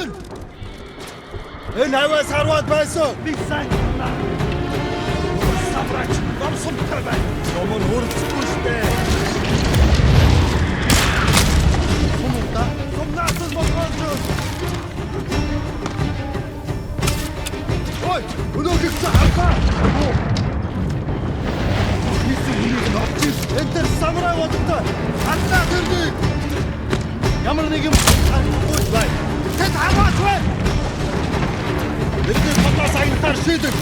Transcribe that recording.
Орхин! Энэ хавиас харваад байсан. Би сайн байна. Самурайч гомсомтой байна. Юм нь хөрөлцөхгүй штэ. Сумда сумнаас болгоож. Ой, өнөөгсөн хавхаа. Хийсэн хүнийг нь олж ир. Энэ тэр самурай бодогдоо. Ханаа тэрнийг. Ямар нэгэн харахгүй байна. Тэд хамаач байна. Бидний хотоос аялахаар шийдэх.